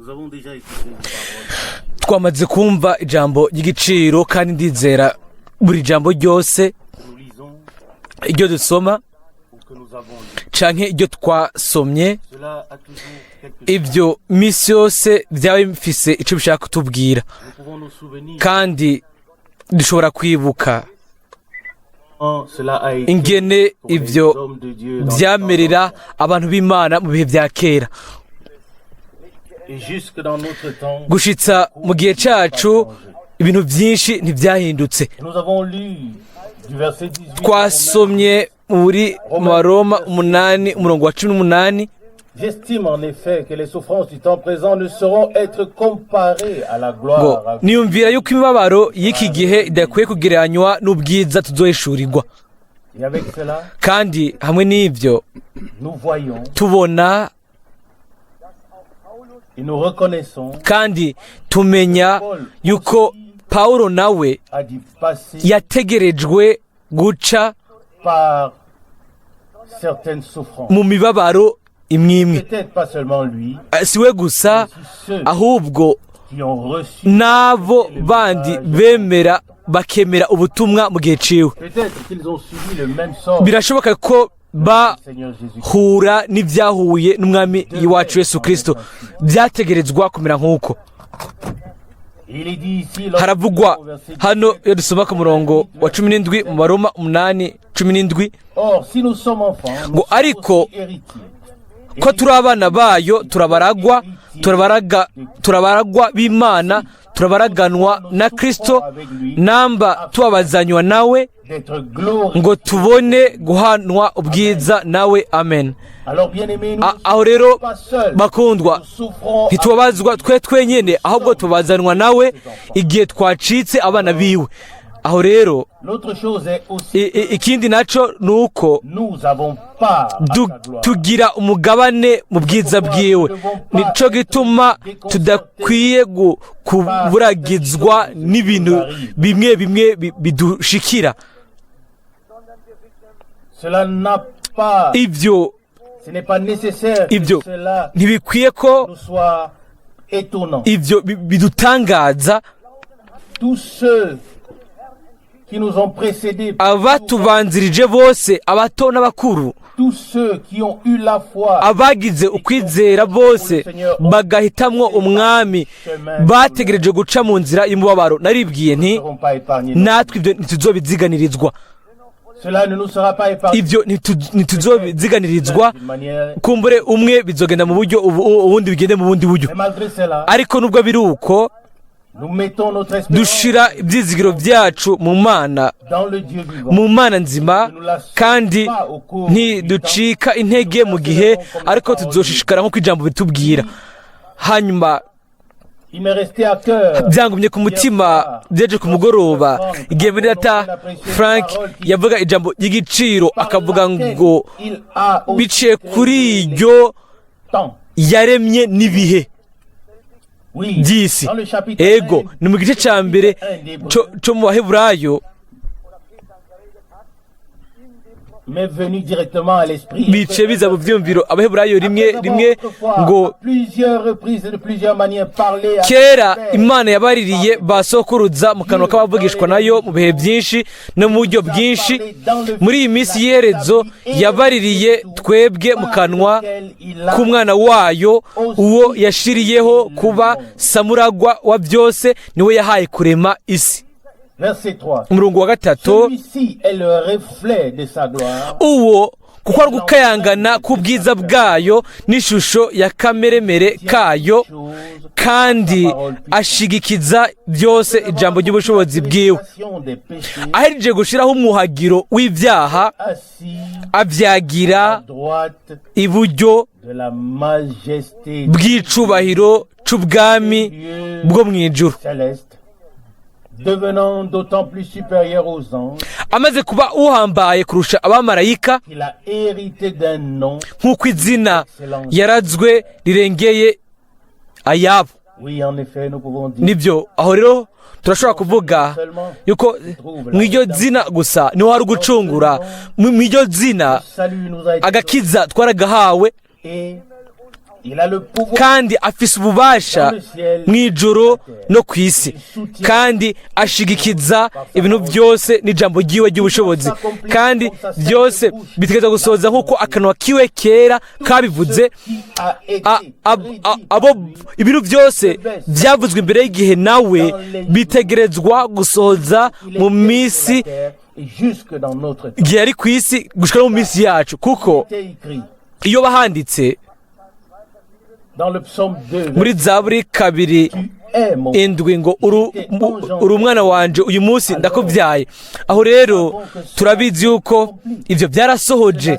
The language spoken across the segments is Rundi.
Nous avons déjà écouté une parole. Twamaze kumva ijambo ry'igiciro, kandi ndizera buri jambo ryose Que nous lisons iryo dusoma ou que nous avons lu. canke iryo twasomye. Cela a toujours quelque chose. Ibyo misi yose byaba bifise ico bishaka kutubwira. Nous pouvons nous souvenir Kandi dushobora kwibuka comment cela a été ingene pour les ivyo hommes de Dieu dans le vyamerera temps abantu b'Imana mu bihe vya kera ancien. Et jusque dans notre temps, gushitsa mu gihe cacu. Ibintu vyinshi ntivyahindutse. nous avons lu du verset 18 Twasomye muri mu Baroma 8, umurongo wa 18. J'estime en effet que les souffrances du temps présent ne sauront être comparées à la Ngo gloire. niyumvira yuko imibabaro y'iki gihe idakwiye kugereranywa n'ubwiza tuzohishurirwa. Et avec cela, Kandi hamwe n'ivyo, nous voyons tubona et nous reconnaissons kandi tumenya yuko Pawulo nawe a dû passer yategerejwe guca par certaines souffrances. mu mibabaro imwe imwe. Peut-être pas seulement lui, Si we gusa, mais aussi ceux ahubwo qui ont reçu. n'abo bandi bemera, bakemera ubutumwa mu gihe ciwe. Peut-être qu'ils ont subi le même sort Birashoboka ko que le Seigneur Jésus. bahura n'ibyahuye n'Umwami iwacu Yesu Kristo. Byategerezwa kumera nk'uko. Il est dit ici, lorsque Haravugwa au verset hano 17, iyo dusoma ku murongo wa 17 mu Baroma 8:17. Or, si nous sommes enfants, nous Ngo sommes ariko aussi héritiers. ko turi abana bayo, turabaragwa, turabaraga, turabaragwa b'Imana, turabaraganwa na Kristo, namba tubabazanywa nawe, D'être glorifiés. ngo tubone guhanwa ubwiza nawe. Amen. Alors, bien-aimés, nous ne Aho rero, sommes pas seuls. bakundwa, Nous souffrons ntitubabazwa twe twenyine, ahubwo tubazanwa nawe igihe twacitse abana biwe. Aho rero, L'autre chose est aussi ikindi naco ni uko nous avons part à sa gloire. tugira umugabane mu bwiza bwiwe. Nico gituma tudakwiye kuburagizwa n'ibintu bimwe bimwe bidushikira. Cela n'a pas, Ibyo ce n'est pas nécessaire que ibyo cela ntibikwiye ko nous soit étonnant. ibyo bidutangaza. Tous ceux qui nous ont précédés, Abatubanzirije bose, abato n'abakuru, tous ceux qui ont eu la foi, abagize ukwizera bose bagahitamwo Umwami, bategereje guca mu nzira y'umubabaro. Naribwiye nti ne seront pas épargnés. natwe ibyo ntituzobiziganirizwa. Cela ne nous sera pas épargné Ibyo ntituzobiziganirizwa. d'une manière. Kumbure umwe bizogenda mu buryo ubu, ubundi bigende mu bundi buryo. Mais malgré cela, Ariko nubwo biri uko, nous mettons notre espérance dushira ibyizigiro byacu mu Mana, dans le Dieu vivant. mu Mana nzima, kandi ntiducika intege mu gihe, ariko tuzoshishikara nk'uko ijambo bitubwira. Hanyuma Il m'est resté à cœur byangumye ku mutima byeje ku mugoroba igihe data Frank yavuga ijambo ry'igiciro, akavuga ngo il a aussi biciye kuri iryo temps. yaremye n'ibihe Oui, by'isi. dans le chapitre Ego, 1, ni mu gice cya mbere co mu Baheburayo. M'est venu directement à l'esprit. Bice biza mu byumviro. Abaheburayo 1:1 ngo Plusieurs reprises et de plusieurs manières parlé à kera Imana yabaririye ba sokuruza mu kanwa k'abavugishwa nayo mu bihe byinshi no mu buryo bwinshi. Muri iyi minsi y'iherezo yabaririye twebwe mu kanwa k'Umwana wayo, uwo yashiriyeho kuba samuragwa wa byose, niwe yahaye kurema isi. Verset 3. Umurongo wa 3. Celui-ci est le reflet de sa gloire. Uwo kuko ari gukayangana k'ubwiza bwayo n'ishusho ya kameremere kayo, kandi ashigikiza byose ijambo ry'ubushobozi bwiwe. Des péchés, Ahereje gushyiraho umwuhagiro w'ibyaha, assis abyagira à droite iburyo de la majesté bw'icubahiro c'ubwami bwo mu ijuru, céleste, devenant d'autant plus supérieur aux anges amaze kuba uhambaye kurusha abamarayika, qu'il a hérité d'un nom. nk'uko izina yarazwe rirengeye ayabo. Oui, en effet, nous pouvons dire Nibyo, aho rero turashobora kuvuga yuko mu iryo zina gusa niho hari ugucungura. Mu iryo zina salut nous a été agakiza twaragahawe. et Il a le pouvoir Kandi afise ububasha mu ijuru no ku isi, kandi ashigikiza ibintu byose n'ijambo ryiwe ry'ubushobozi, kandi byose bitegerezwa gusohoza nk'uko akanwa kiwe kera kabivuze. Qui a été Abo ibintu byose byavuzwe imbere y'igihe nawe bitegerezwa gusohoza mu minsi et jusque dans notre temps. igihe yari ku isi gushika no mu minsi yacu, kuko Il est écrit iyo bahanditse dans le psaume 2, muri Zaburi 2 tu es mon 7 ngo uri umwana wanje, uyu munsi ndakubyaye. Aho rero turabizi yuko ibyo byarasohoje,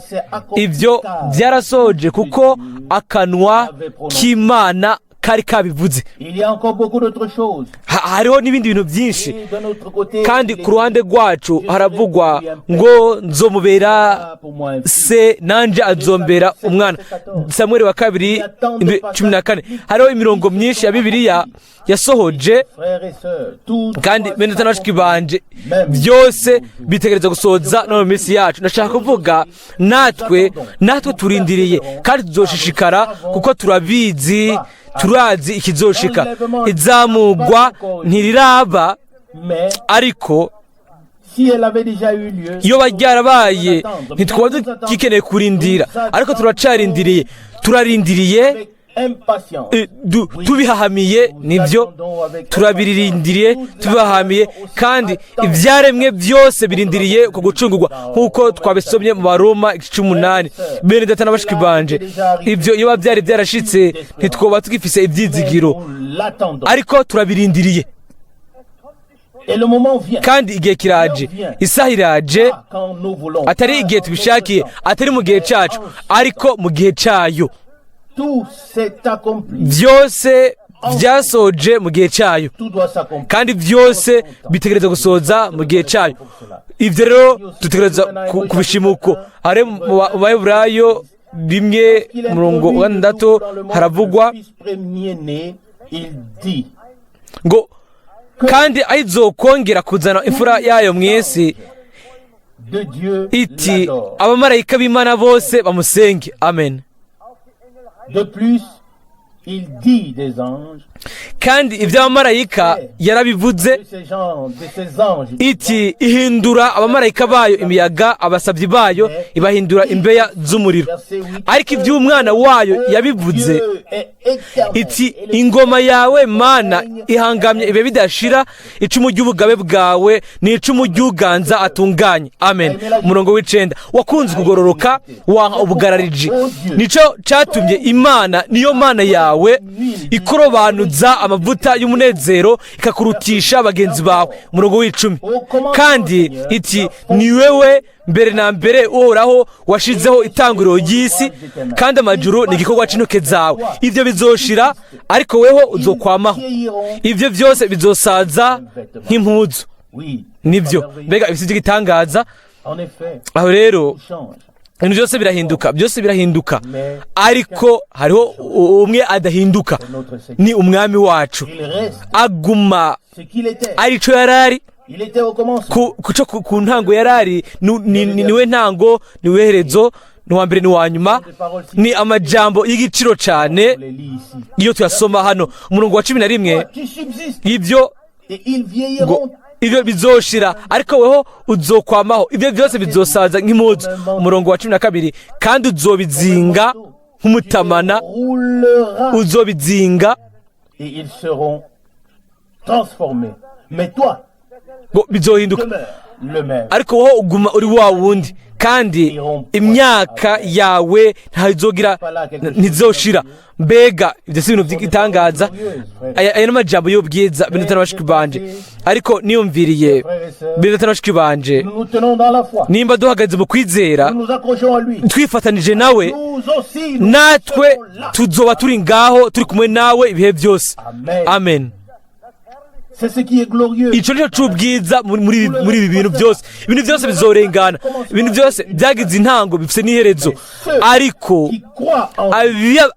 ibyo byarasohoje kuko akanwa k'Imana kari kabivuze. Il y a encore beaucoup d'autres choses. Hariho n'ibindi bintu byinshi. Et d'un autre côté, Kandi ku ruhande rwacu haravugwa ngo nzomubera pour moi un fils. se, nanje azombera umwana. Samuel wa kabiri 7:14. Hariho imirongo myinshi ya Bibiliya yasohoje. Frères et sœurs, tout Kandi doit bene data na bashiki banje, Même byose bitegereza gusohoza no mu minsi yacu. Ndashaka kuvuga natwe turindiriye kandi tuzoshishikara, kuko turabizi, turazi ikizoshika. Izamugwa ntiriraba, Mais ariko si elle avait déjà eu lieu, iyo ryarabaye ntitwaba dukeneye kurindira, ariko turacarindiriye, turarindiriye avec impatience. Tubihahamiye. Nibyo, turabirindiriye tubihahamiye, kandi ibyaremwe byose birindiriye ku gucungurwa, nk'uko twabisomye mu Baroma igice c'umunani. Bene data na bashiki banje, ibyo iyo byari byarashitse ntitwoba tugifise ibyizigiro, Nous l'attendons. ariko turabirindiriye. Et le moment vient. Kandi igihe kiraje, isaha iraje, Pas quand nous voulons. atari igihe tubishakiye, atari mu gihe cyacu, ariko mu gihe cyayo. Tout s'est accompli. Byose byasoje mu gihe cyayo. Tout doit s'accomplir. Kandi byose bitegereza gusoza mu gihe cyayo. Ibyo rero dutegereza kubishima uko hari. Mu Baheburayo 1 umurongo wa 6 haravugwa Fils premier-né, il dit ngo kandi ayizokongera kuzana imfura yayo mu isi, de Dieu iti l'adore. abamarayika b'Imana bose bamusenge. Amen. De plus, il dit des anges, Kandi iby'abamarayika yarabivuze, de ces gens, de ces anges, iti ihindura abamarayika bayo imiyaga, abasabyi bayo ibahindura imbeya z'umuriro. Verset 8, Ariko iby'umwana wayo yabivuze, Dieu est éternel. iti ingoma yawe, Mana, ihangamye ibihe bidashira, icumu ry'ubugabe bwawe ni icumu ry'uganza atunganye. Amen. Umurongo w'icenda: wakunze kugororoka, wanka ubugarariji, nico catumye Imana, niyo Mana yawe, ikorobanuza amavuta y'umunezero, ikakurutisha bagenzi bawe. Umurongo w'icumi: kandi iti ni wewe mbere na mbere, Uhoraho, washizeho itanguriro ry'isi, kandi amajuru ni igikorwa c'intoke zawe. Ibyo bizoshira, ariko weho uzokwamaho. Ibyo byose bizosaza nk'impuzu. Oui. Nibyo, mbega ibisi by'igitangaza! En effet, Aho rero tout change. ibintu byose birahinduka, byose birahinduka, ariko hariho umwe adahinduka, Notre Seigneur. ni Umwami wacu. Il reste Aguma ce qu'il était. arico yarari Il était au commencement. ku ntango yarari, niwe ntango, niwe herezo, ni uwa mbere, ni uwa nyuma. Ni amajambo y'igiciro cyane On les lit ici. iyo tuyasoma hano. Umurongo wa 11: Tu subsistes ibyo et ils ngo vieilliront. ibyo bizoshira, ariko weho uzokwamaho, ibyo byose bizosaza nk'impuzu. Umurongo wa 12: kandi uzobizinga nk'umutamana, Rouleras uzobizinga et ils seront transformés. Mais toi, ngo bizohinduka, demeure le même. ariko wowe uguma uri wa wundi, kandi imyaka yawe ntazogira ntizoshira. Mbega ibyo si ibintu by'igitangaza? Aya ni amajambo y'ubwiza, bene data na bashiki banje. Ariko niyumviriye, bene data na bashiki banje, Nous nous tenons dans la foi. nimba duhagaze mu kwizera, Nous nous accrochons à lui. twifatanije nawe, Nous aussi, nous natwe serons là. tuzoba turi ngaho, turi kumwe nawe ibihe byose. Amen. Amen. C'est ce qui est glorieux. Ico nico c'ubwiza muri ibi bintu byose. Ibintu byose bizorengana, ibintu byose byagize intango bifise n'iherezo, ariko Qui croient en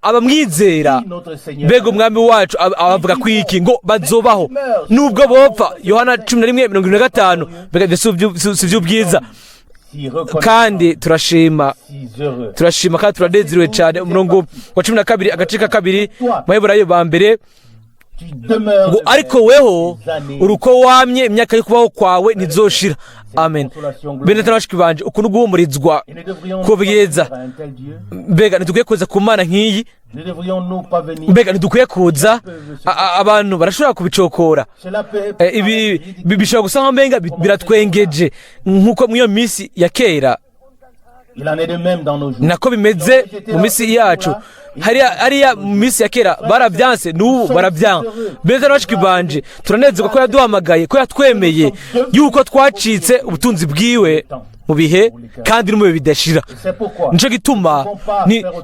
abamwizera, notre Seigneur. mbega Umwami wacu abavuga kwiki? Ngo bazobaho nubwo bopfa. Yohana 11:75. Mbega ibyo si ivy'ubwiza? Si reconnaissants, Kandi turashima, si heureux. turashima kandi turanezerewe cyane. Umurongo wa 12, agace ka kabiri, Baheburayo ba mbere, Tu demeures ngo le ariko même weho des années. uruko wamye, imyaka yo kubaho kwawe ntizoshira. Amen. Bene data, bashiki banje, ukuntu guhumurizwa Et ne devrions-nous kubwiza. pas venir à un tel Dieu? Mbega ntidukwiye kuza ku Mana nk'iyi? Ne devrions-nous pas venir? Mbega ntidukwiye kuza? Abantu barashobora kubicokora. Cela peut Ibi bishobora gusa nkaho mbenga biratwengeje, nk'uko muri iyo minsi ya kera. Il en est de même dans nos jours. Nako bimeze mu minsi yacu. Hariya mu minsi ya kera barabyanse, n'ubu barabyanka. Beza bashiki banje, turanezerwa ko yaduhamagaye, ko yatwemeye, yuko twacitse ubutunzi bwiwe mu bihe kandi no mu bihe bidashira. C'est pourquoi Nicyo gituma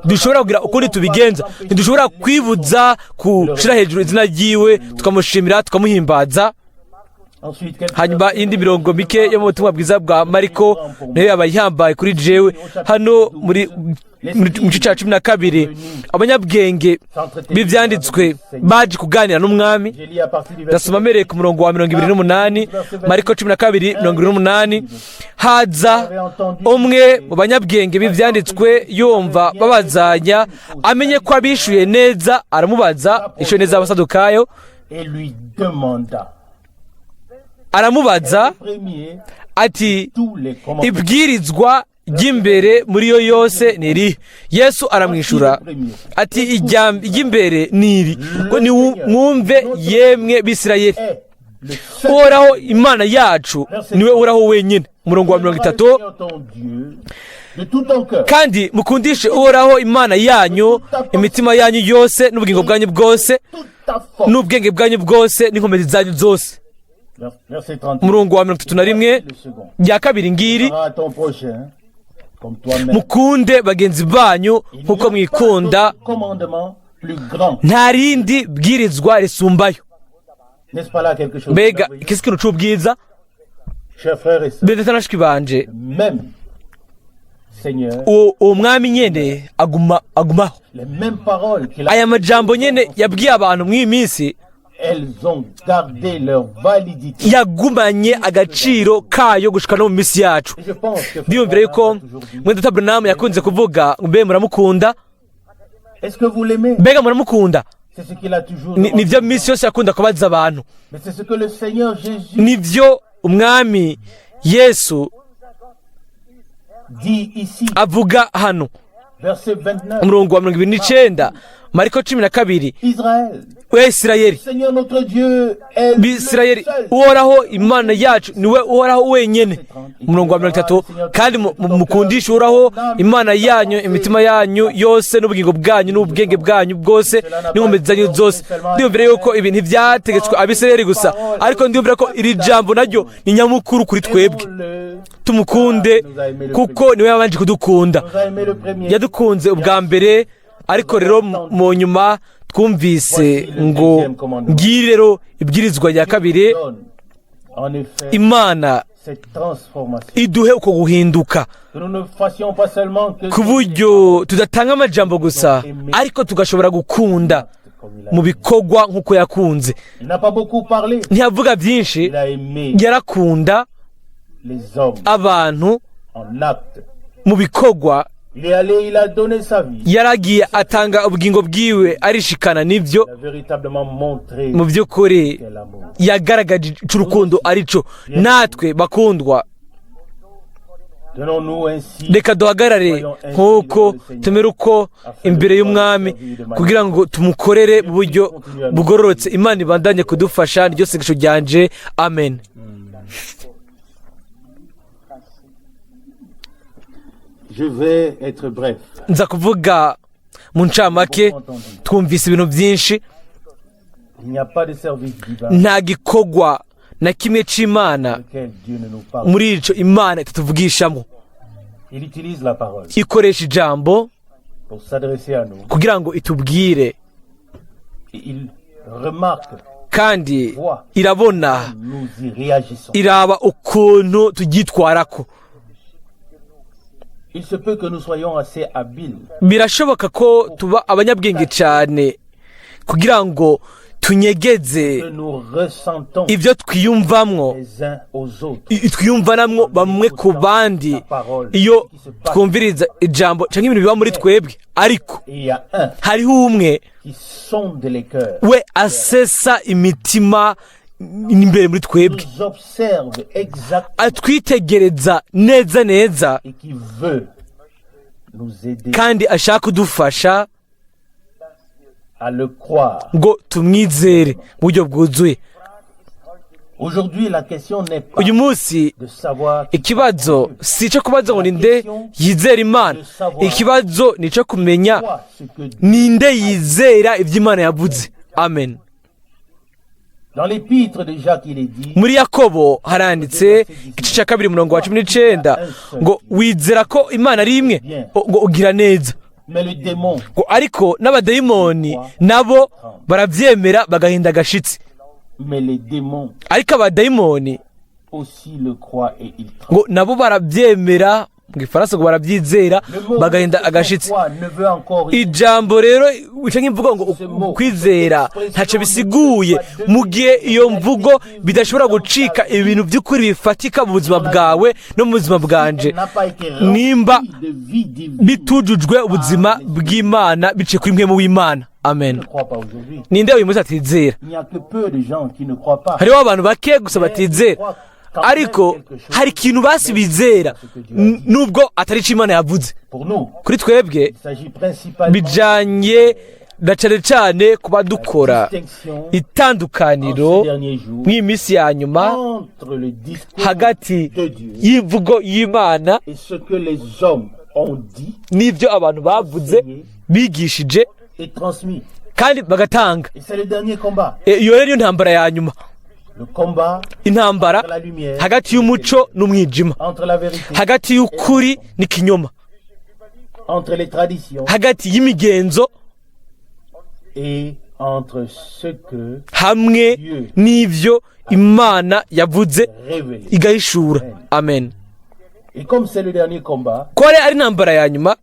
dushobora kugira ukundi tubigenza, ntidushobora kwibuza gushyira hejuru izina ryiwe, tukamushimira, tukamuhimbaza. Ensuite, quelques Hanyuma iyindi mirongo mike yo mu butumwa bwiza bwa Mariko nayo yaba ihambaye kuri jewe. Hano muri mu gice cya 12, abanyabwenge b'ibyanditswe baje kuganira n'umwami. J'ai lu à partir du verset Ndasoma mpereye ku murongo wa 28, Mariko 12, 28. Haza umwe mu banyabwenge b'ibyanditswe, yumva babazanya, amenye ko abishuye neza, aramubaza, ishuye neza abasadukayo, et lui demanda aramubaza premier ati: tous les commandements. "Ibwirizwa ry'imbere muri yo yose ni irihe?" Yesu aramwishura ati: "Iry'imbere ni iri, ngo ni mwumve yemwe Bisirayeli, Est le seul. Uhoraho Imana yacu niwe Uhoraho wenyine." Umurongo wa 30: Seigneur ton Dieu de tout ton cœur, "Kandi mukundishe Uhoraho Imana yanyu imitima yanyu yose, n'ubugingo bwanyu bwose, toute ta force. n'ubwenge bwanyu bwose, n'inkomezi zanyu zose." Verset 31. Umurongo wa 31: Le second. "Rya kabiri ngiri: Seras ton prochain comme toi-même. mukunde bagenzi banyu Il n'y a nk'uko pas mwikunda. d'autre commandement plus grand. Nta rindi bwirizwa risumbayo." N'est-ce pas là quelque chose de Mbega merveilleux? iki si ikintu c'ubwiza? Chers frères et sœurs, Mbega na bashiki banje, même Seigneur, uwo mwami nyene aguma agumaho. les mêmes paroles qu'il a, Aya majambo nyene yabwiye abantu mw'iyi minsi elles ont gardé leur validité. yagumanye agaciro kayo gushika no mu minsi yacu. Et je pense que Ndiyumvira yuko Branham a toujours dit, mwene data Branham yakunze kuvuga: "Mbe muramukunda?" Est-ce que vous l'aimez? Mbega muramukunda? C'est ce qu'il a toujours demandé. Nivyo minsi yose yakunda kubaza abantu. Mais c'est ce que le Seigneur Jésus Nivyo umwami Yesu dit ici, avuga hano, verset 29. umurongo wa 29, Mariko 12. Israël, We Isirayeli, Seigneur notre Dieu est le Bisirayeli, seul. Uhoraho Imana yacu niwe Uhoraho wenyene. Umurongo wa 30: "Kandi mukundishe Uhoraho Imana yanyu imitima yanyu yose, n'ubugingo bwanyu, n'ubwenge bwanyu bwose, n'inkomezi zanyu zose." Ndiyumvira yuko ibi ntibyategetswe Abisirayeli gusa, ariko ndiyumvira ko iri jambo naryo ni nyamukuru kuri twebwe. Aimons-le. Tumukunde kuko niwe yabanje kudukunda. Nous a aimé le premier. Yadukunze ubwa mbere. Ariko rero mu nyuma twumvise ngo ngiri rero ibwirizwa rya kabiri. Donne, en effet, Imana cette transformation. iduhe uko guhinduka, Que nous ne fassions pas seulement que ku buryo tudatanga amajambo gusa, ariko tugashobora gukunda comme il a mu bikorwa nk'uko yakunze. Il n'a pas beaucoup parlé. Ntiyavuga byinshi. Il a aimé Yarakunda les hommes abantu en acte. mu bikorwa. Il est allé, il a donné sa vie. Yaragiye, atanga ubugingo bwiwe, arishikana nibyo. Il a véritablement montré Mu by'ukuri quel amour. yagaragaje ico urukundo arico. Natwe bakundwa, Donnons-nous ainsi reka duhagarare nk'uko tumere uko imbere y'umwami, kugira ngo tumukorere mu buryo bugororotse. Imana ibandanye kudufasha, niryo sengesho ryanje. Amen. Je vais être bref. Nza kuvuga mu ncamake. Twumvise ibintu byinshi. Il n'y a pas de service divin Nta gikorwa na kimwe c'Imana lequel Dieu ne nous parle. muri ico Imana itatuvugishamo. Il utilise la parole Ikoresha ijambo pour s'adresser à nous. kugira ngo itubwire. Et il remarque, Kandi irabona, nous y réagissons. iraba ukuntu turyitwarako. Il se peut que nous soyons assez habiles Birashoboka ko tuba abanyabwenge cyane kugira ngo Tunyegeze que nous ressentons ibyo twiyumvamwo, les uns aux autres. Twiyumvanamwo bamwe ku bandi iyo twumviriza ijambo cyangwa ibintu biba muri twebwe, ariko Et il y a un hariho umwe qui sonde les cœurs, we asesa imitima imbere muri twebwe, nous observe exactement atwitegereza neza neza et qui veut nous aider kandi ashaka kudufasha à le croire. Ngo tumwizere mu buryo bwuzuye. Aujourd'hui, la question n'est pas Uyu munsi de savoir qui ikibazo si icyo kubaza ngo ninde yizera Imana, ikibazo ni icyo kumenya croit ce que Dieu. ninde yizera ibyo Imana yavuze. Amen. Dans l'épître de Jacques, il est dit: Muri Yakobo haranditse, igice cya 2, umurongo wa 19, ngo wizera ko Imana ari imwe, ngo ugira neza. Mais le démon Ngo ariko n'abadayimoni nabo barabyemera bagahinda agashitsi. Mais les démons Ariko abadayimoni aussi le croient et ils tremblent. ngo nabo barabyemera, mu Gifaransa ngo barabyizera Le mot bagahinda agashitsi. foi ne veut encore rien Ijambo rero cyangwa imvugo ngo kwizera ntacyo bisiguye mu gihe iyo mvugo bidashobora gucika ibintu by'ukuri bifatika mu buzima bwawe no mu buzima bwanje, n'a pas été nimba rempli de vie divine. bitujujwe ubuzima bw'Imana biciye kuri mpwemu w'Imana. Amen. Ne croit pas aujourd'hui. Ninde uyu munsi atizera? Il n'y a que peu de gens qui ne croient pas. Hariho abantu bake gusa batizera, ariko hari ikintu basi bizera nubwo atari icyo Imana yavuze. Pour nous, Kuri twebwe il s'agit principalement bijanye na cane cane kuba dukora distinction itandukaniro en ces derniers jours mw'iyi minsi ya nyuma entre le discours hagati de Dieu y'imvugo y'Imana et ce que les hommes ont dit n'ibyo abantu bavuze, bigishije et transmis. kandi bagatanga. Et c'est le dernier combat. Iyo rero niyo ntambara ya nyuma. Le combat Intambara entre la lumière, hagati y'umuco n'umwijima, entre la vérité, hagati y'ukuri n'ikinyoma, entre les traditions hagati y'imigenzo et entre ce que hamwe n'ibyo Imana yavuze révélé. igahishura. Amen. Et comme c'est le dernier combat, Ko ari intambara ya nyuma,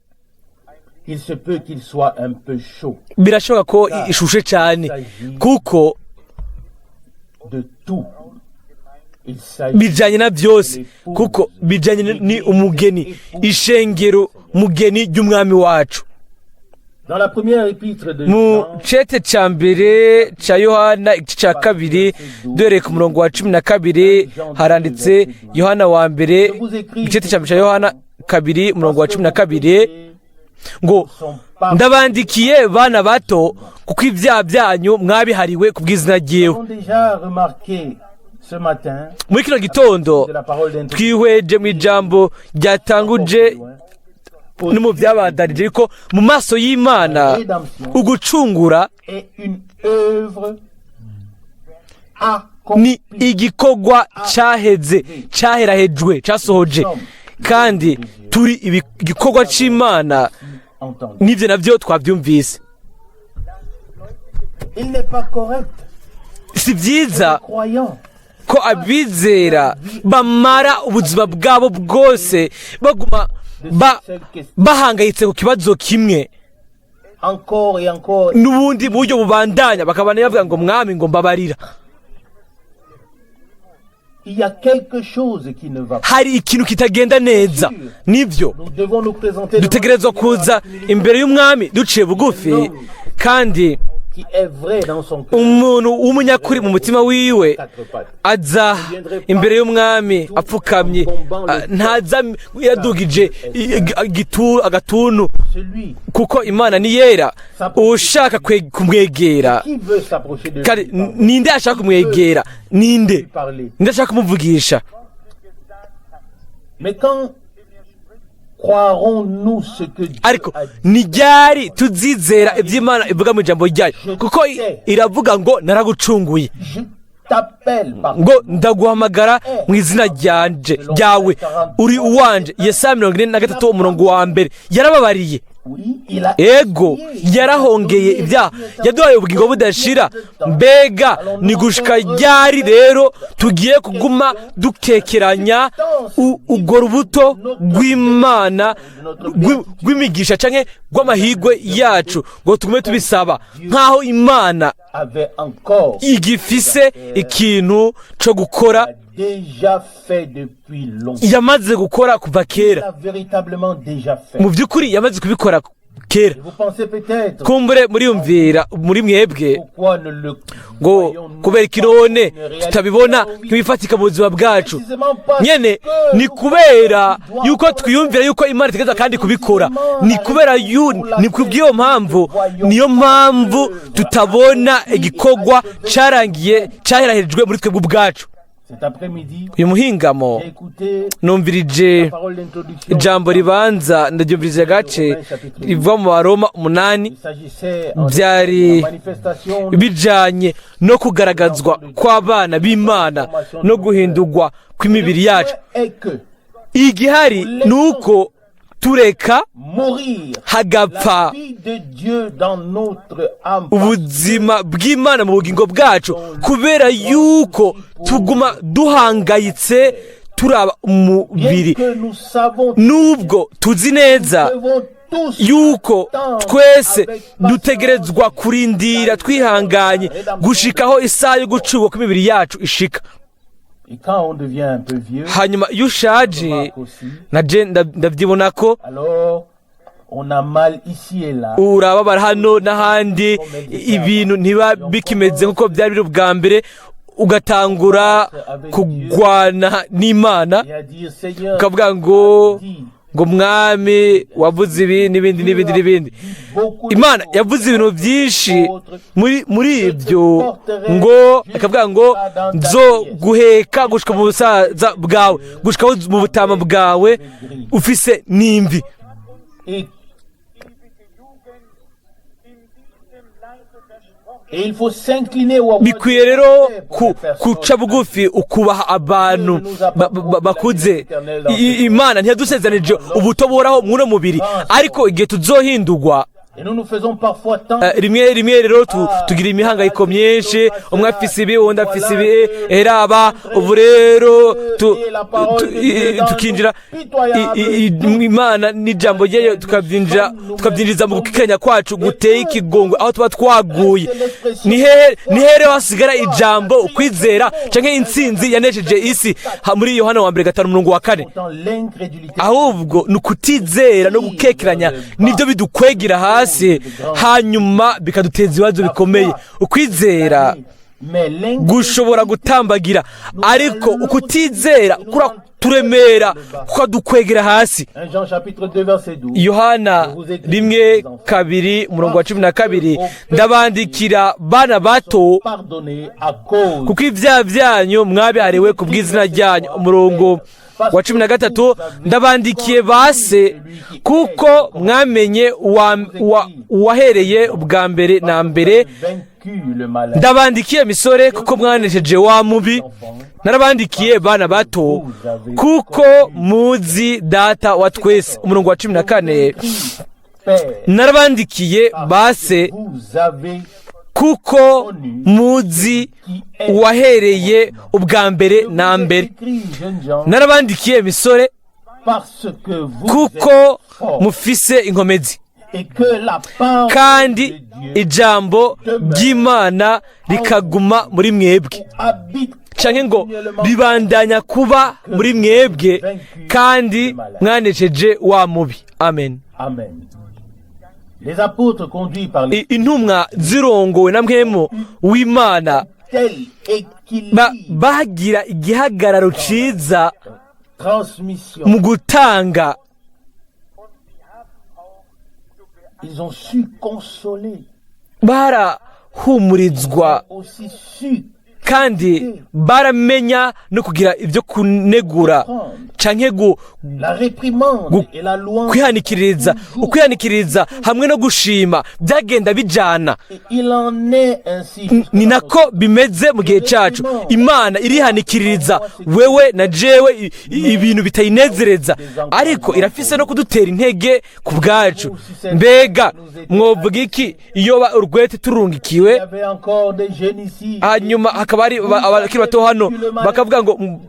il se peut qu'il soit un peu chaud birashoboka ko ishushe cyane, kuko de tout. Il s'agit bijyanye na byose, kuko bijyanye ni umugeni, ishengero mugeni ry'Umwami wacu. Dans la première épître de Mu Jean, cete cya mbere cya Yohana, igice cya 2, duhereye ku murongo wa 12, haranditse, Yohana wa mbere, igice cya mbere cya Yohana 2, umurongo wa 12, ngo sont pas ndabandikiye bana bato, kuko ibyaha byanyu mwabihariwe ku bw'izina ryiwe. Nous avons déjà remarqué ce matin Muri kino gitondo de la parole d'introduction twihweje mu ijambo ryatanguje no mu byabandanije, ariko mu maso y'Imana ugucungura est une œuvre ni accomplie. igikorwa cyaheze, cyaherahejwe, cyasohoje, kandi turi igikorwa cy'Imana. Entendu. N'ibyo nabyo twabyumvise. Il n'est pas correct, Si byiza croyant, ko abizera bamara ubuzima bwabo bwose baguma cette question bahangayitse ku kibazo kimwe encore et encore. n'ubundi buryo bubandanya, bakaba bavuga ngo mwami, ngo mbabarira. Il y a quelque chose qui ne va pas. Hari ikintu kitagenda neza, nibyo. Nous devons nous présenter devant Dutegerezwa le Seigneur kuza imbere y'Umwami duciye bugufi, kandi qui est vrai dans son cœur. umuntu w'umunyakuri mu mutima wiwe Quatre pattes. aza imbere y'Umwami apfukamye, ntaza yadugije agatuntu, Celui kuko Imana ni yera. Ushaka kumwegera qui veut s'approcher de lui, kandi ninde ashaka kumwegera? Ninde lui parler. Ninde ashaka kumuvugisha? Mais quand croirons-nous ce que Dieu Ariko a dit? ni ryari tuzizera iby'Imana ivuga mu ijambo ryayo? Kuko iravuga ngo naragucunguye, Je t'appelle par ngo ndaguhamagara mu izina ryanje ryawe, uri uwanje. Yesaya 43, umurongo wa 1. Yarababariye. Oui, il a Ego, expié. yarahongeye ibyaha, yaduhaye ubugingo budashira. Mbega ni gushika ryari rero tugiye kuguma dukekeranya urwo rubuto rw'Imana, rw'imigisha canke rw'amahirwe yacu, ngo tugume tubisaba nk'aho Imana avait encore igifise ikintu co gukora a déjà fait depuis longtemps? Yamaze gukora kuva Il kera. a véritablement déjà fait. Mu by'ukuri yamaze kubikora kera. Et vous pensez peut-être Kumbure muriyumvira muri mwebwe pourquoi ne le ngo voyons-nous kubera pas ikirone une réalité? tutabibona nk'ibifatika mu buzima bwacu? Précisément parce Nyene que ni nous kubera pensons yuko twiyumvira yuko Imana itegereza kandi kubikora. Ni kubera yu ni kubw'iyo mpamvu, niyo mpamvu tutabona igikorwa cyarangiye, cyaherahejwe muri twebwe ubwacu. Cet après-midi, Uyu muhingamo j'ai écouté numvirije la parole d'introduction. ijambo ribanza, ndaryumvirije agace riva mu Baroma 8. Il s'agissait en Byari la manifestation bijanye no kugaragazwa kw'abana b'Imana no guhindurwa kw'imibiri yacu. est que Igihari ni uko tureka mourir hagapfa la vie de Dieu dans notre âme. ubuzima bw'Imana mu bugingo bwacu, kubera yuko tuguma duhangayitse turaba Bien umubiri. que nous savons, Nubwo tuzi neza devons tous yuko twese dutegerezwa kurindira twihanganye gushikaho isaha yo gucurwa kw'imibiri yacu ishika. Et quand on devient un peu vieux, Hanyuma iyo ushaje, remarque aussi, naje ndabyibona ko alors on a mal ici et là. urababara hano n'ahandi, ibintu ntiba bikimeze nk'uko byari biri ubwa mbere, ugatangura kugwana n'Imana, Et à dire, Seigneur, ukavuga ngo dit ngo Mwami, wavuze ibi n'ibindi n'ibindi n'ibindi. beaucoup de Imana choses. yavuze ibintu byinshi, muri ibyo ngo akavuga ngo nzo guheka gushika mu busaza bwawe, gushika mu butama bwawe ufise n'imvi. Et il faut s'incliner au Bikwiye rero kuca bugufi, ukubaha abantu bakuze. Imana ntiyadusezanije ubutoboraho mw'uno mubiri, ariko igihe tuzohindurwa. Et nous nous faisons parfois tant Rimwe rimwe rero tugira imihangayiko myinshi, umwe afise ibi, uwundi afise ibi, eraba ubu rero tukinjira Imana n'ijambo ryayo, tukabyinjiza mu gukikanya kwacu guteye ikigongo aho tuba twaguye. Ni hehe, ni hehe rero hasigara ijambo ukwizera canke intsinzi yanesheje isi muri Yohana wa mbere 5 umurongo wa 4? Dans l'incrédulité. Ahubwo ni ukutizera no gukekeranya, nibyo bidukwegera hasi, hanyuma bikaduteza ibibazo bikomeye. Ukwizera Mais l'incrédulité gushobora gutambagira, ariko ukutizera kuraturemera, kukadukwegera hasi. 1 Jean chapitre 2 verset 12. Yohana 1:2 umurongo wa 12: "Ndabandikira bana bato, Pardonné à cause kuko ibyaha byanyu mwabihariwe ku bw'izina ryanyu." Umurongo wa 13: "Ndabandikiye base, kuko mwamenye uwahereye ubwa mbere na mbere." Vaincu le malin. Ndabandikiye misore, kuko mwanesheje wa mubi. Narabandikiye bana bato, kuko muzi Data wa twese. Umurongo wa 14: Père, "Narabandikiye base, vous avez kuko muzi uwahereye ubwa mbere na mbere." écrit, jeunes gens, Narabandikiye misore, parce que vous kuko êtes forts mufise inkomezi, et que la parole kandi de Dieu ijambo ry'Imana rikaguma muri mwebwe, habite canke ngo ribandanya kuba muri mwebwe, kandi mwanesheje wa mubi. Amen. Amen. Les apôtres conduits par les Intumwa zirongowe na Mpwemu w'Imana tel équilibre bagira igihagararo ciza transmission. mu gutanga. Ils ont su consoler, Barahumurizwa aussi su Kandi baramenya no kugira ibyo kunegura canke La réprimande et la louange. kwihanikiriza, ukwihanikiriza hamwe no gushima byagenda bijana. Et il en est ainsi Ni nako bimeze mu gihe cyacu. Imana irihanikiririza wewe na jewe ibintu bitayinezereza, ariko irafise no kudutera intege ku bwacu. Mbega mwovuga iki iyo urwete turungikiwe, Il y avait encore des jeunes ici. hanyuma hakaba hari abakiri bato hano,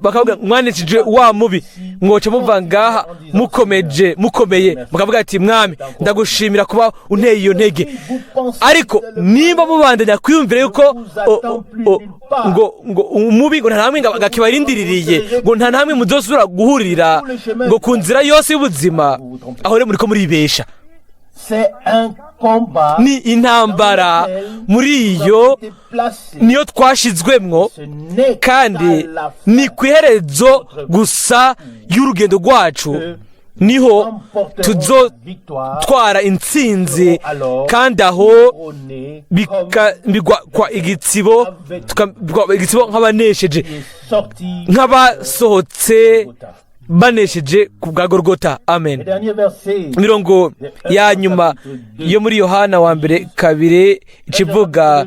bakavuga mwanesheje wa mubi, mwoca muva ngaha mukomeje, mukomeye, mukavuga ati: "Mwami, ndagushimira kuba unteye iyo ntege"? Ariko nimba mubandanya kwiyumvira yuko ngo umubi ngo nta namwe ngo akibarindiriye, ngo nta namwe muzosubira guhurira ngo ku nzira yose y'ubuzima, aho rero muriko muribesha. C'est un combat. Ni intambara, muri iyo niyo twashizwemwo, kandi ni ku iherezo gusa y'urugendo rwacu niho tuzotwara intsinzi, kandi aho bikambikwa igitsibo, tukambikwa igitsibo nk'abanesheje, nk'abasohotse banesheje ku bwa Gorogota. Amen. Mirongo ya nyuma yo muri Yohana wa mbere 2 ikivuga,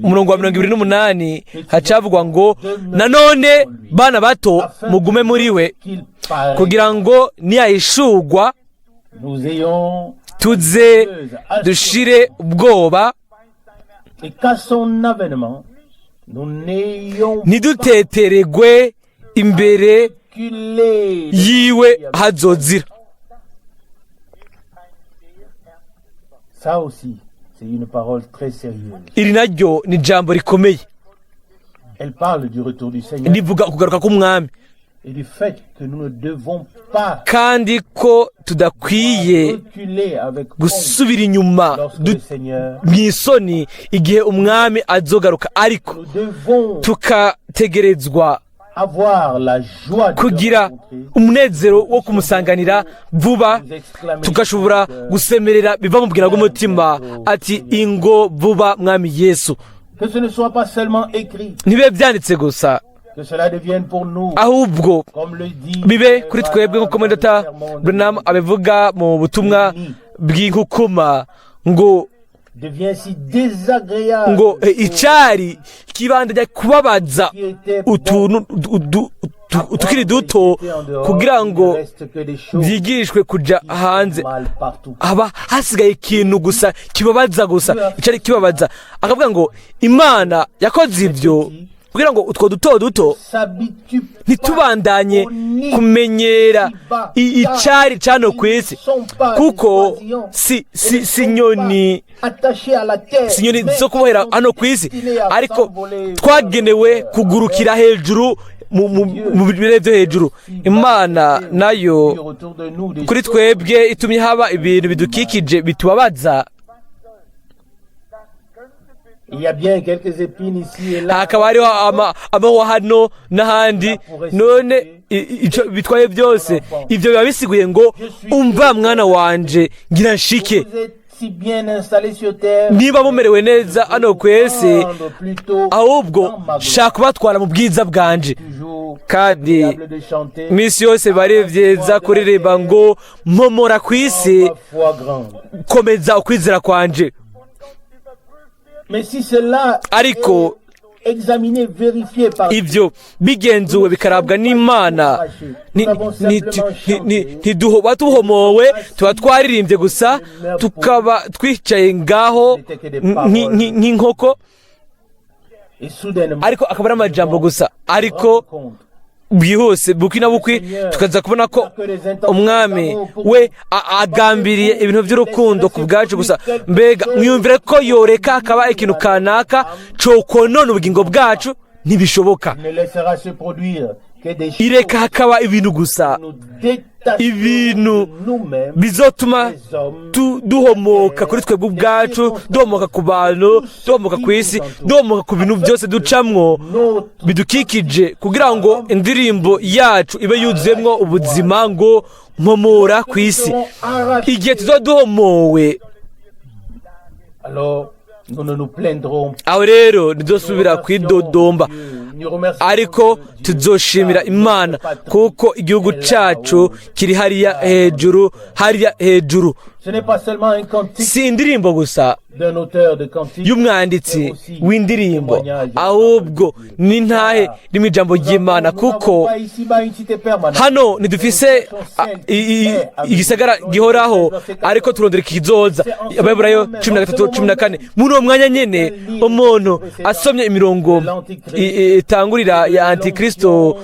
umurongo wa 28, hacavugwa ngo: "Nanone bana bato, mugume muri we, kugira ngo niyahishurwa tuze dushire ubwoba, Et qu'à son avènement, nous n'ayons ntiduteteregwe imbere reculé. yiwe hazozira." Ça aussi, c'est une parole très sérieuse. Iri naryo ni ijambo rikomeye. Elle parle du retour du Seigneur Rivuga ukugaruka k'Umwami et du fait que nous ne devons pas kandi ko tudakwiye reculer avec honte gusubira inyuma lorsque le Seigneur. mu isoni igihe Umwami azogaruka, ariko Nous devons tukategerezwa avoir la joie de le kugira rencontrer. umunezero wo kumusanganira vuba, Nous exclamer tugashobora gusemerera biva mu bwira bw'umutima ati: "Ingo vuba, Mwami Yesu." Que ce ne soit pas seulement écrit, Ntibibe byanditse gusa, que cela devienne pour nous, ahubwo comme le dit bibe kuri twebwe nk'uko muri data Branham abivuga mu butumwa bw'inkukuma ngo devient si désagréable ngo icyari kibandanya kubabaza utuntu tukiri duto kugira ngo byigishwe kuja hanze, mal partout. haba hasigaye ikintu gusa kibabaza gusa, icyari kibabaza. Akavuga ngo Imana yakoze ibyo kugira ngo utwo duto duto S'habitue pas ntitubandanye kumenyera icyari cano ku isi, kuko si attachés à la terre, si inyoni zo kubohera hano ku isi, ariko twagenewe kugurukira hejuru mu birere byo hejuru. Imana nayo autour de nous des kuri twebwe itumye haba ibintu bidukikije bitubabaza. Il y a bien quelques épines ici et là. Hakaba hariho amahwa hano n'ahandi. None ico bitwaye byose ibyo biba bisiguye ngo: "Umva mwana wanje, ngira nshike." Vous êtes si bien installés sur terre. Niba mumerewe neza hano ku isi, Prendre plutôt ahubwo dans ma gloire. shaka kubatwara mu bwiza bwanje. Toujours Kandi agréable de chanter. iminsi yose bari byiza kuririmba ngo: "Mpomora ku isi, Ma foi grande. komeza ukwizera kwanje." Mais si cela Ariko est examiné, vérifié par ibyo bigenzuwe bikarabwa n'Imana, ntiduhoba tuhomowe, tuba twaririmbye gusa, tukaba twicaye ngaho nk'inkoko, et soudainement ariko akaba ari amajambo gusa. Ariko compte byihuse, bukwi na bukwi, tukaza kubona ko Umwami we agambiriye ibintu by'urukundo ku bwacu gusa. Mbega mwiyumvire ko yoreka hakaba ikintu kanaka cokonona ubugingo bwacu? Ntibishoboka. Ne laissera se produire que des choses Ireka hakaba ibintu gusa, nous détachons ibintu nous-mêmes bizotuma des hommes duhomoka kuri twebwe ubwacu, duhomoka ku bantu, duhomoka ku isi, duhomoka ku bintu byose ducamwo notre bidukikije, kugira ngo indirimbo yacu ibe yuzuyemwo ubuzima ngo: "Mpomora ku isi." serons arrachés. Igihe tuzoba duhomowe, Alors Nous ne nous plaindrons Aho rero ntidusubira kwidodomba, ariko tuzoshimira Imana kuko igihugu cyacu kiri hariya hejuru, hariya hejuru. Ce n'est pas seulement un cantique Si indirimbo gusa d'un auteur de cantique, y'umwanditsi w'indirimbo, ahubwo n'intahe iri mu ijambo ry'Imana, kuko hano ntidufise igisagara gihoraho, ariko turondera ikizoza. Abaheburayo 13:14. Muri uwo mwanya nyene, umuntu asomye imirongo itangurira ya Antikristo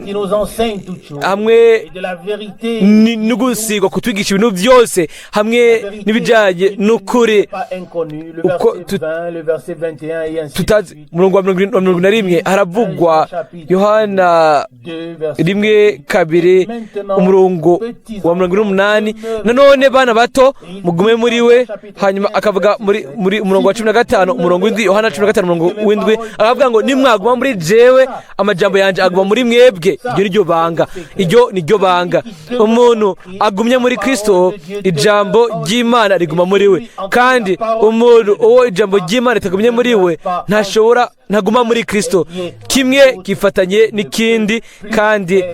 qui nous enseigne toutes choses hamwe et de la vérité no gusigwa kutwigisha ibintu byose hamwe n'ibijyanye n'ukuri pas inconnu, le Uko verset 20, le verset 21 et ainsi de tutazi. suite. Umurongo wa 71 haravugwa Yohana 2, verset 1, 2, umurongo wa 48: "Nanone bana bato, mugume muri we." Hanyuma akavuga muri umurongo wa 15, umurongo w'indwi, Yohana 15 umurongo w'indwi, akavuga ngo: "Nimwaguma muri jewe, amajambo yanjye aguma muri mwebwe." Iryo ni ryo banga, iryo ni ryo banga. Umuntu agumye muri Kristo, ijambo ry'Imana riguma muri we, kandi umuntu uwo ijambo ry'Imana ritagumye muri we ntashobora, ntaguma muri Kristo. Kimwe gifatanye n'ikindi kandi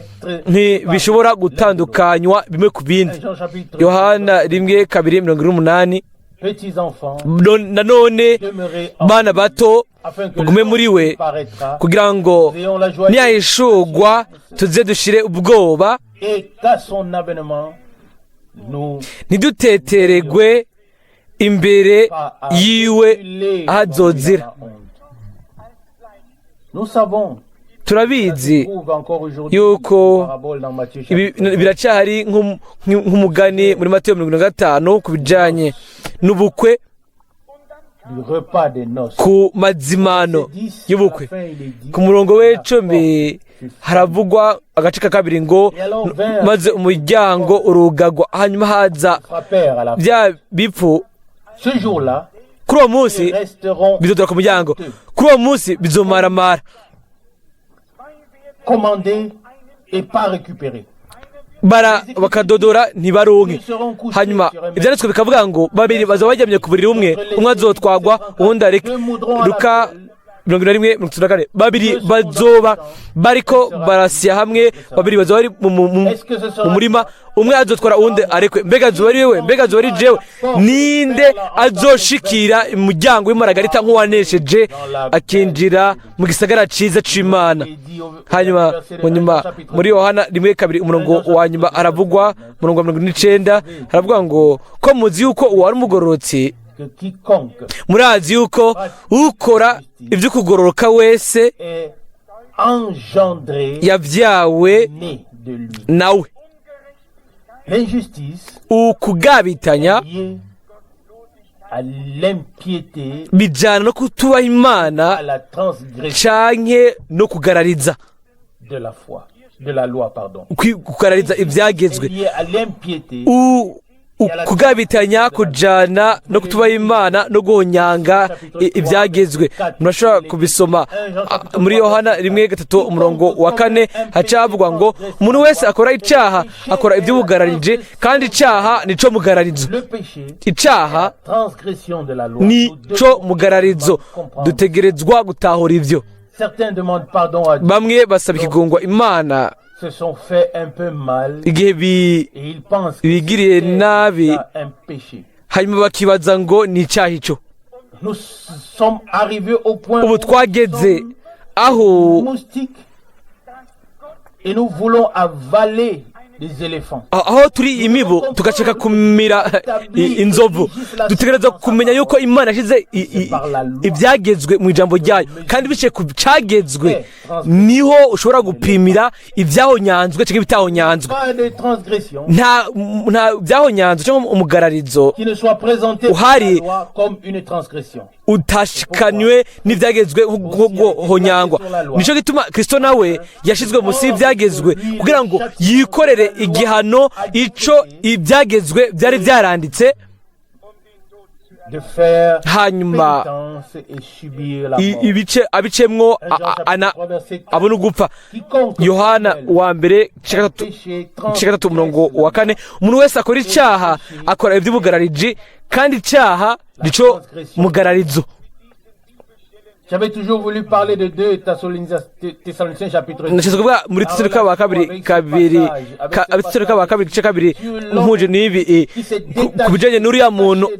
ntibishobora gutandukanywa bimwe ku bindi. 1 Jean chapitre Yohana 1, 2, 48. Petits enfants, Nanone demeurez en bana bato, afin que mugume muri we, paraîtra kugira ngo niyahishurwa tuze dushire ubwoba, et qu'à son avènement nous ntiduteteregwe imbere pas à yiwe reculer ahazozira. devant la honte. Nous savons Turabizi trouve encore aujourd'hui yuko une parabole dans Matthieu ibi chapitre biracyahari nk'umugani muri Mateyo 75 ku bijyanye n'ubukwe, du repas des noces. ku mazimano y'ubukwe. Ku murongo w'icumi haravugwa agace ka kabiri ngo: "Maze umuryango urugagwa, hanyuma haza Frappèrent à la bya bipfu." Ce jour-là, Kuri uwo munsi ils resteront bizodora ku muryango, kuri uwo munsi bizomaramara. Commandés et pas récupérés. Bara bakadodora ntibaronke. Hanyuma ibyanditswe bikavuga ngo babiri bazaba baryamye ku buriri umwe, umwe azotwagwa uwundi areke. Luka 41:34. Babiri bazoba bariko barasya hamwe, babiri bazoba bari mu murima, umwe azotwara uwundi arekwe. Mbega azoba ari wewe? Mbega azoba ari jewe? Ninde azoshikira umuryango w'imaragarita nk'uwanesheje, akinjira mu gisagara ciza c'Imana? Hanyuma mu nyuma muri Yohana 1, 2, umurongo wa nyuma haravugwa, umurongo wa 49, haravuga ngo: "Ko muzi yuko uwo ari umugororotsi." Que quiconque Murazi yuko ukora ibyo kugororoka wese est engendré yabyawe né de lui. nawe. L'injustice Ukugabitanya liée à l'impiété, bijyana no kutubaha Imana à la transgression canke no kugarariza de la foi, de la loi, pardon. Kugarariza ibyagezwe. Est liée à l'impiété Kugabitanya kujana no kutubaha Imana no guhonyanga ibyagezwe. Murashobora kubisoma muri Yohana 1, 3, umurongo wa 4, haca havugwa ngo: "Umuntu wese akora icaha akora iby'ubugararije, kandi icaha nico mugararizo." Le péché, Icaha transgression de la loi. nico mugararizo. Dutegerezwa gutahura ivyo. Certains demandent pardon à Dieu, Bamwe basaba ikigongwa Imana se sont fait un peu mal igihe et ils pensent que bigiriye c'est nabi, déjà un péché. hanyuma bakibaza ngo ni icyaha ico. Nous sommes arrivés au point Ubu où twageze nous sommes aho moustiques et nous voulons avaler des éléphants. aho turi imibu tugashaka kumira inzovu. Dutegereza kumenya yuko Imana yashyize ibyagezwe mu ijambo ryayo, kandi biciye ku cyagezwe niho ushobora gupimira ibyahonyanzwe cyangwa ibitahonyanzwe. Pas de transgression Nta byahonyanzwe cyangwa umugararizo qui ne soit présenté par la uhari loi comme une transgression. utashikanywe n'ibyagezwe nko guhonyangwa. Nicyo gituma Kristo nawe yashyizwe munsi y'ibyagezwe kugira ngo yikorere igihano ico ibyagezwe byari byaranditse, De faire hanyuma pénitence et subir la mort. Ibice abicemwo abona ugupfa. Quiconque Yohana wa mbere igice gatatu, péché igice gatatu umurongo wa 4: "Umuntu wese akora icyaha akora iby'ubugarariji, Kandi icyaha nico mugararizo. J'avais toujours voulu parler de 2 Thessaloniciens chapitre 2. Nashatse kuvuga muri Tesalonike wa kabiri kabiri, Abatesalonike wa kabiri igice kabiri, mpuje n'ibi ku bijanye n'uriya muntu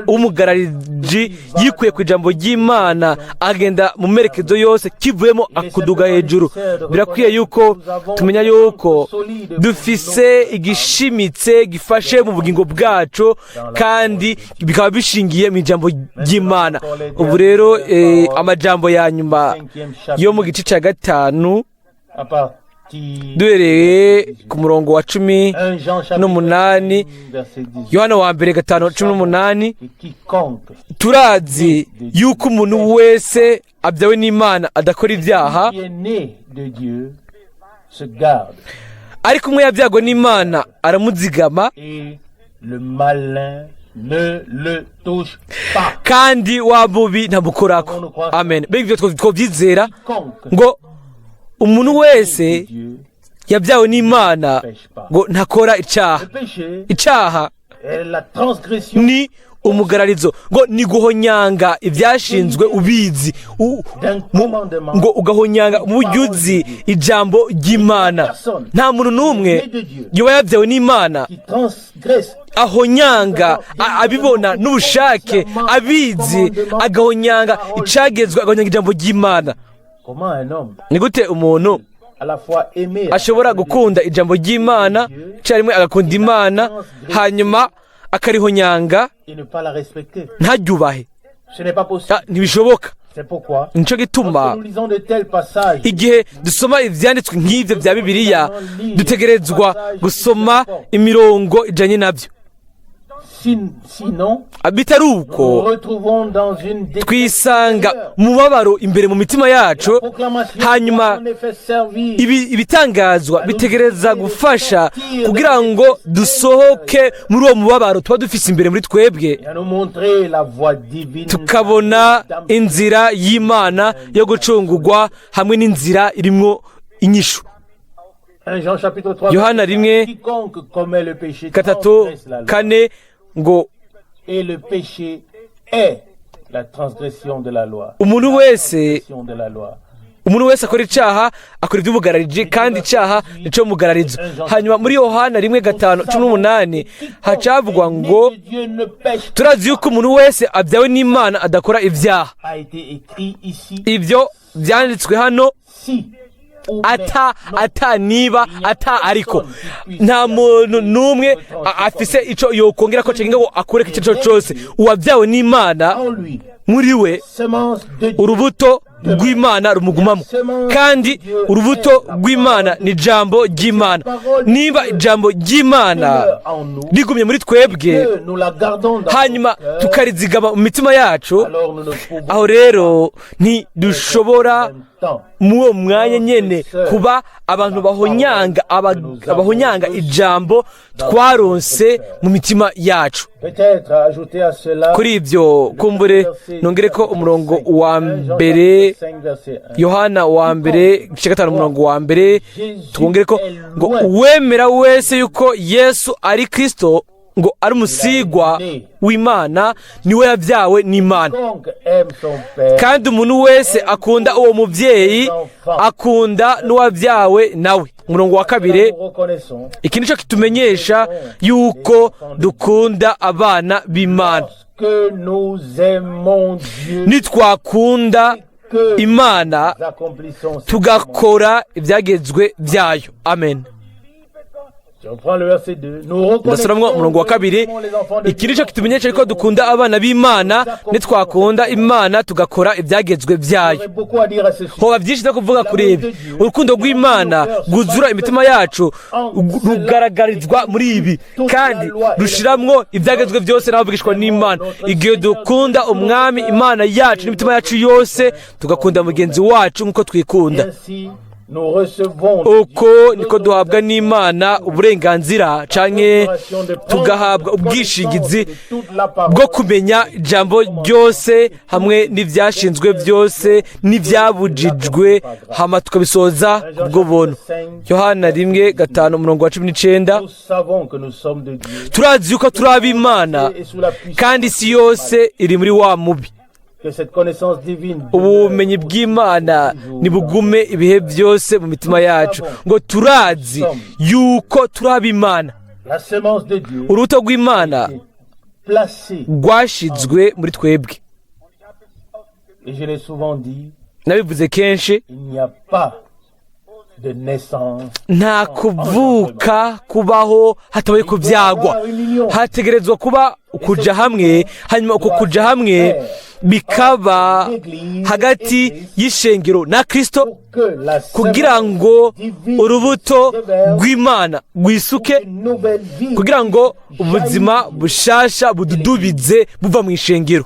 w'umugarariji yikuye ku ijambo ry'Imana, agenda mu merekezo yose, kivuyemo akuduga hejuru. Birakwiye yuko tumenya yuko dufise igishimitse gifashe mu bugingo bwacu, kandi bikaba bishingiye mu ijambo ry'Imana. Ubu rero amajambo ya nyuma yo mu gice cya gatanu, À partir duhereye ku murongo wa cumi 1 Jean chapitre n'umunani, 5, verset 18. Yohana wa mbere 5:18. Et quiconque Turazi yuko umuntu wese abyawe n'Imana adakora ibyaha, qui est né de Dieu se garde ariko umwe yabyagwa n'Imana aramuzigama, et le malin ne le touche pas. kandi wa mubi ntamukorako. Amen. Mbega ibyo twobyizera Quiconque ngo umuntu wese de Dieu yabyawe n'Imana pêche pas. ngo ntakora icyaha. Le péché Icyaha est la transgression ni umugararizo, ngo ni guhonyanga ibyashinzwe ubizi, d'un commandement. ngo ugahonyanga mu buryo uzi ijambo ry'Imana. Nta muntu n'umwe yoba yabyawe n'Imana qui transgresse ahonyanga abibona n'ubushake, abizi, agahonyanga icagezwe, agahonyanga ijambo ry'Imana. Comment un homme Ni gute umuntu à la fois aimer ashobora gukunda ijambo ry'Imana icyarimwe agakunda Imana, hanyuma akarihonyanga, et ne pas la respecter? ntaryubahe? Ce n'est pas possible. Ntibishoboka. C'est pourquoi Nicyo gituma lorsque nous lisons de tels passages, igihe dusoma ibyanditswe nk'ibyo bya Bibiliya, dutegerezwa gusoma imirongo ijanye nabyo. Sinon, Bitari nous uko, nous retrouvons dans une détresse twisanga intérieure. mu mubabaro imbere mu mitima yacu. Proclamation Hanyuma doit en effet servir ibitangazwa bitegereza gufasha kugira ngo dusohoke muri uwo mubabaro tuba dufise imbere muri twebwe, et à nous montrer la voie divine tukabona inzira y'Imana yo gucungurwa hamwe n'inzira irimwo inyishu. 1 Jean chapitre 3 Yohana 1, Quiconque commet le péché 3, transgresse la loi. 4 ngo Et le péché est la transgression de la loi. Umuntu wese Transgression de la loi. Umuntu wese akora icyaha akora iby'ubugarariji, kandi icyaha nico mugararizo. Hanyuma muri Yohana 1:5-18 hacavugwa ngo Né de Dieu ne pêche turazi yuko umuntu wese abyawe n'Imana adakora ibyaha. a été écrit ici Ibyo byanditswe hano si ou mais. ata ata niba, ata ariko. Nta muntu n'umwe afise ico yokongera ko cyangwa ngo akureke icyo cyose. Uwabyawe n'Imana, En lui, muri we, semence de Dieu urubuto rw'Imana rumugumamo, kandi urubuto rw'Imana ni ijambo ry'Imana. Niba ijambo ry'Imana demeure en nous, rigumye muri twebwe, que nous la gardons dans hanyuma nos cœurs, tukarizigama mu mitima yacu, alors nous ne pouvons aho rero ntidushobora en même temps muri uwo mwanya nyene kuba abantu bahonyanga abahonyanga ijambo twaronse mu mitima yacu. Peut-être ajouter à cela Kuri ibyo, kumbure nongere ko umurongo wa mbere, Yohana wa mbere igice 5 umurongo wa mbere, twongere ko ngo uwemera wese yuko Yesu ari Kristo, ngo ari umusigwa w'Imana, niwe yabyawe n'Imana. Quiconque aime son père Kandi umuntu wese akunda uwo mubyeyi akunda n'uwabyawe nawe. Umurongo wa kabiri. Nous reconnaissons Iki nicyo kitumenyesha yuko dukunda abana b'Imana, que nous aimons Dieu, nitwakunda que Imana, nous accomplissons ses tugakora ibyagezwe byayo. Amen. Je reprends le verset 2. Nous reconnaissons Ndasubiramo umurongo wa kabiri. que nous sommes les enfants de Iki Dieu. nicyo kitumenyesha yuko dukunda abana b'Imana, nitwakunda Imana tugakora ibyagezwe byayo. J'aurais beaucoup à dire à ce sujet. Hoba byinshi no kuvuga kuri ibi. Urukundo rw'Imana rwuzura imitima yacu rugaragarizwa muri ibi, kandi rushiramwo ibyagezwe byose n'abavugishwa n'Imana. Igihe dukunda Umwami Imana yacu n'imitima yacu yose, tugakunda mugenzi wacu nk'uko twikunda. Ainsi, Nous recevons de Uko Dieu niko duhabwa n'Imana uburenganzira canke tugahabwa ubwishingizi bwo kumenya ijambo ryose hamwe n'ibyashinzwe byose n'ibyabujijwe, hama tukabisoza kubwo buntu. Yohana 1:5 umurongo wa 19. Nous savons que nous sommes de Dieu Turazi yuko turi ab'Imana, et sous la puissance kandi isi yose iri muri wa mubi. que cette connaissance divine Ubumenyi bw'Imana nibugume ibihe byose mu mitima yacu, ngo turazi yuko turi ab'Imana. La semence de Dieu Urubuto rw'Imana est placée rwashizwe muri twebwe. Et je l'ai souvent dit, Nabivuze kenshi, il n'y a pas de naissance nta kuvuka kubaho hatabaye kubyagwa. Hategerezwa kuba ukuja hamwe, hanyuma uko kuja hamwe bikaba hagati y'ishengero na Kristo, pour que la kugira semence ngo divine urubuto se déverse, rw'Imana rwisuke, une nouvelle vie kugira ngo ubuzima bushasha bududubize buva mu ishengero.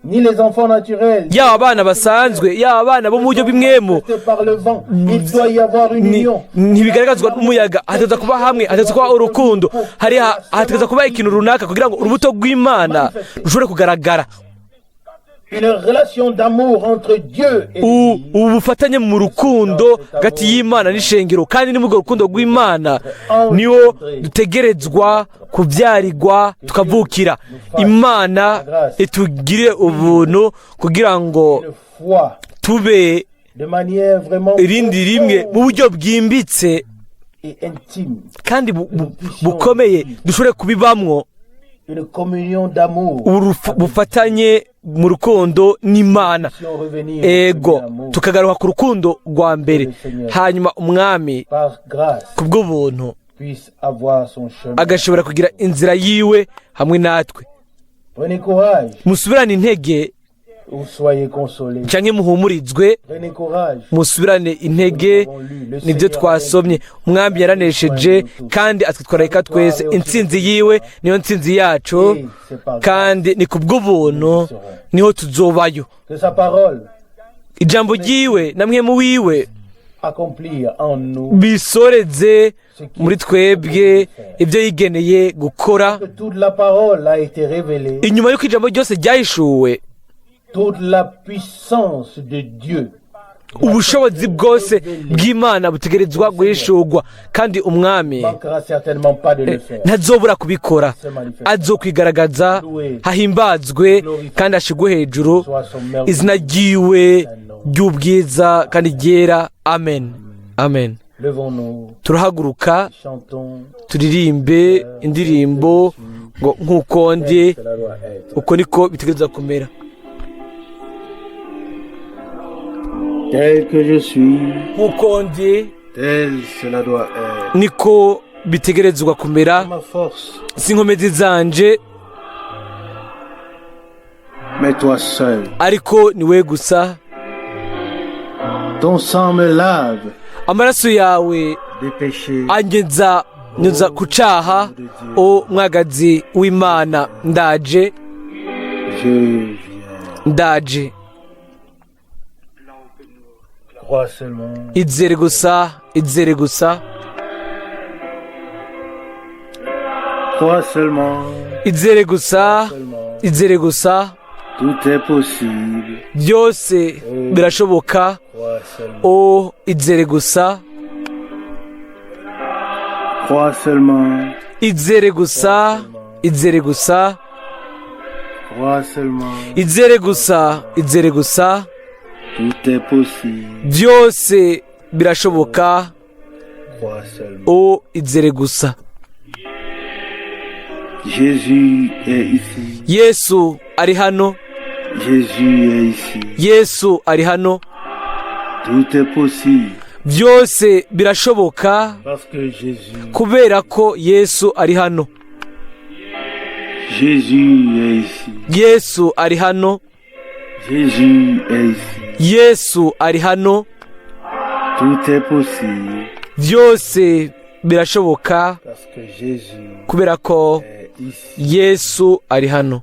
Ni les enfants naturels Yaba abana basanzwe, yaba abana bo mu buryo bw'imwemu, portés par le vent, il doit y avoir une union. Ntibigaragazwa n'umuyaga. Hategerezwa kuba hamwe, hategerezwa kuba urukundo, hari hategerezwa kuba ikintu runaka kugira ngo urubuto rw'Imana rushobore kugaragara. Une relation d'amour entre Dieu et l'Église. Ubu bufatanye mu rukundo hagati y'Imana n'ishengero, kandi ni muri urwo rukundo rw'Imana niwo dutegerezwa kubyarirwa tukavukira. Imana itugirire ubuntu kugira ngo Une foi tube de manière vraiment irindi rimwe mu buryo bwimbitse et intime, kandi bukomeye, dushobore kubibamwo une communion d'amour. Bufatanye mu rukundo n'Imana. Puissions revenir Ego, au premier amour tukagaruka ku rukundo rwa mbere, hanyuma Umwami par grâce ku bw'ubuntu puisse avoir son chemin. agashobora kugira inzira yiwe hamwe natwe. Prenez courage Musubirane intege ou soyez consolés. canke muhumurizwe. Prenez courage. Musubirane intege, nibyo twasomye: Umwami yaranesheje kandi atwitwararika twese. Intsinzi yiwe niyo ntsinzi yacu, Et c'est par grâce kandi ni ku bw'ubuntu niho tuzobayo. que sa parole Ijambo ryiwe namwe mu wiwe accomplir en nous bisoreze muri twebwe ibyo yigeneye gukora. que toute la parole a été révélée, Inyuma y'uko ijambo ryose ryahishuwe, toute la puissance de Dieu ubushobozi bwose bw'Imana butegerezwa guhishurwa, kandi Umwami manquera certainement pas de le faire. ntazobura kubikora. Azokwigaragaza, hahimbazwe kandi ashigwe hejuru Soit son merveilleux izina ryiwe ry'ubwiza kandi ryera. Amen, amen. Levons-nous, Turahaguruka, chantons, turirimbe indirimbo ngo "Nk'uko ndi, cela doit être. uko niko bitegerezwa kumera". Tel que je suis, Nk'uko ndi, tel cela doit être. niko bitegerezwa kumera. Ma force, Si inkomezi zanje, mais toi seul. ariko ni we gusa. Ton sang me lave Amaraso yawe des péchés. angenza nyuza ku caha. O mwagazi w'Imana, ndaje. Je viens. Ndaje. Crois seulement. Izere gusa, izere gusa. Crois seulement. Izere gusa, Seulement. izere gusa. Tout est possible. Byose birashoboka. Crois seulement. O izere gusa. Crois seulement. Izere gusa, izere gusa. Crois seulement. Izere gusa, izere gusa. Tout est possible. Byose birashoboka. Crois seulement. O izere gusa. Jésus est ici. Yesu ari hano. Jésus est ici. Yesu ari hano. Tout est possible. Byose birashoboka Parce que Jésus. kubera ko Yesu ari hano. Jésus est ici. Yesu ari hano. Jésus est ici. Yesu ari hano. Tout est possible. Byose birashoboka Parce que Jésus kubera ko est ici. Yesu ari hano.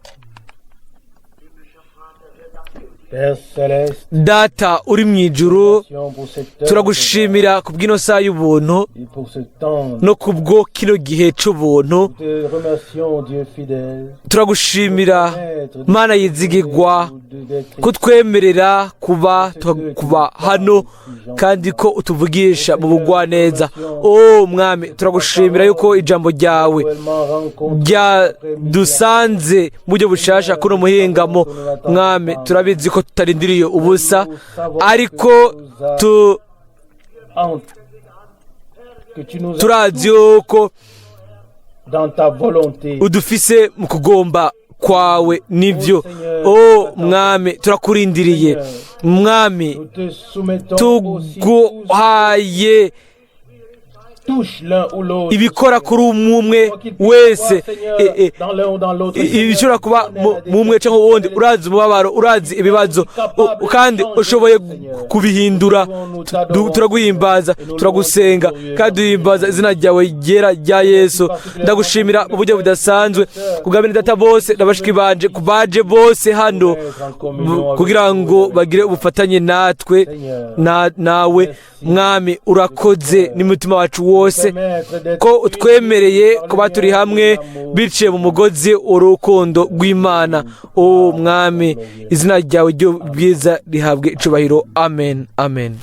Père céleste, Data uri mu ijuru, pour cette heure turagushimira ku bw'ino saha y'ubuntu et pour ce temps. no kubwo kino gihe c'ubuntu. Nous te remercions, Dieu fidèle, Turagushimira, Mana yizigirwa, kutwemerera kuba hano kandi ko utuvugisha mu bugwaneza. O Mwami, turagushimira yuko ijambo ryawe ryadusanze mu buryo bushasha kuno muhingamo. Mwami, turabizi ko tutarindiriye ubusa, ariko que tu nous as turazi yuko dans ta volonté. udufise mu kugomba kwawe. Nibyo, o Mwami, turakurindiriye, Mwami. Nous te soumettons aussi tous, Tuguhaye touche l'un ou l'autre. ibikora kuri umwe umwe wese. Dans l'un ou dans l'autre. Ibishobora kuba mu umwe cyangwa uwundi, urazi umubabaro, urazi ibibazo, kandi ushoboye kubihindura. Turaguhimbaza, turagusenga kandi duhimbaza izina ryawe ryera rya Yesu. Ndagushimira mu buryo budasanzwe kugabira data bose na bashiki banje, ku baje bose hano kugira ngo bagire ubufatanye natwe nawe. Mwami, urakoze n'umutima wacu wose ko utwemereye kuba turi hamwe biciye mu mugozi urukundo rw'Imana. O Mwami, izina ryawe ry'ubwiza rihabwe icubahiro. Amen, amen.